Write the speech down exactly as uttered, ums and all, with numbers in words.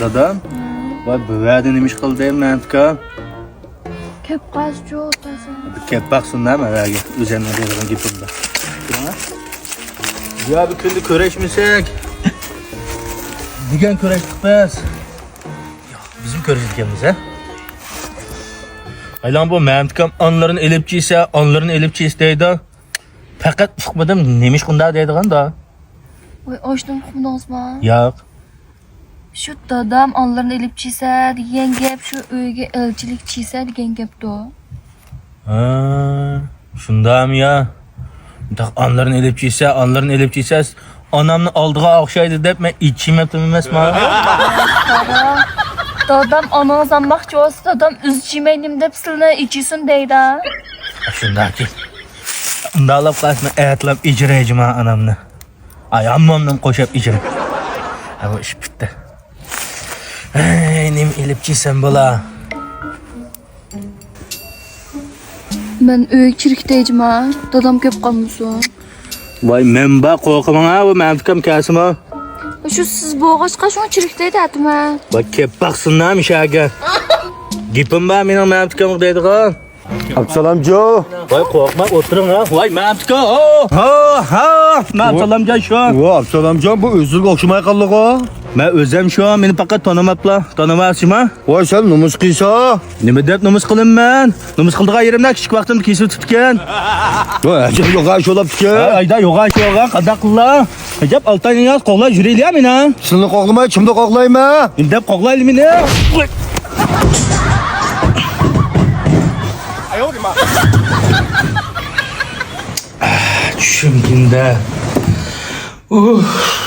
دادام، ۋاي، بۇ ۋەدە نېمە ئىش قىلدى مەنتىكا؟ كەپ قالسىچۇ ئولتۇرسا. كەپ باقسۇن دە مەن ۋەگە. ئۆزەمنىڭ دەيدىغان گېپىم بار. يا بۇ كۈندە كۆرۈشمىسەك. دېگەن كۆرۈشتۇق بىز. بىزمۇ كۆرۈشىدىكەنمىز ھە. ئايلاڭ بۇ مەمتىكام ئانلىرىنى ئېلىپ چىيسە، ئانلىرىنى ئېلىپ چىيسە دەيدۇ. پەقەت ئۇقمىدىم نېمە ئىش قۇنداق دەيدىغاندا. ۋاي ئاشتىن ئۇقمىدىڭىزما؟ ياق. شۇ دادام ئانلىرىنى ئېلىپ چىيسە دېگەن گەپ، شۇ ئۆيگە ئەلچىلىك چىيسە دېگەن گەپتۇ. ھە، شۇنداقمۇ يا؟ مۇنداق ئانلىرىنى ئېلىپ چىيسە، ئانلىرىنى ئېلىپ چىيسە، ئانامنى ئالدىغا ئوخشايدۇ دەپ مەن ئېچىمەپتىم ئەمەسما؟ قارا، دادام ئانىڭىز ئالماقچى بولسا، دادام ئۆزى چىيمەيدىم دەپ سىلىنى ئېچىسۇن دەيدۇ. شۇنداقكى. ئۇنداقلاپ قالسا مەن ئەتىلەپ ئېچىرەي جۇما ئانامنى. ئاي، ھاممامدىن قوشاپ ئېچىرەي. ھە، بۇ ئىش پۈتتى. ھەي، نېمە ئېلىپ چىيسەم بولا؟ مەن ئۆيگە چىرىكتەي جۇما، دادام كۆپ قالمىسۇن. ۋاي، مەن بار قورقۇماڭ ھە، بۇ مەمتىكام كەلسىمۇ. شۇ سىز بولغاچقا شۇڭا چىرىكتەي دەتىمەن. ۋاي، كەپ باقسۇن ھە مۇشەگە. گېپىم بار مېنىڭ مەمتىكامغا دەيدىغان. ئابدۇسالامجان. ۋاي، قورقماي ئولتۇرۇڭ ھە. ۋاي، مەمتىكا، ھو. ھا، ھا، مەمتىسالامجان شۇ. ۋا، ئابدۇسالامجان، بۇ ئۆزىگە ئوخشىماي قالدىغۇ. مەن ئۆزەم شۇ، مېنى پەقەت تونۇماپلا، تونۇماسىما؟ ۋاي، سەن نومۇس قىلسا. نېمە دەپ نومۇس قىلىمەن؟ نومۇس قىلىدىغان يېرىمنى كىچىك ۋاقتىمدا كېسىپ ئۆتۈپتىكەن. ۋاي، ئەجەب يوغان شولاپتىكەن. ھە، ئايدا يوغان شوغان، قانداق قىللا؟ ئەجەب، ئالتە ئاي نىياز قوغلاپ يۈرەيلى مېنى. سېنى قوغلىماي، كىمنى قوغلايمەن؟ نېمە دەپ قوغلايلى مېنى؟ چۈشۈمدىن-دە. ئۇھ.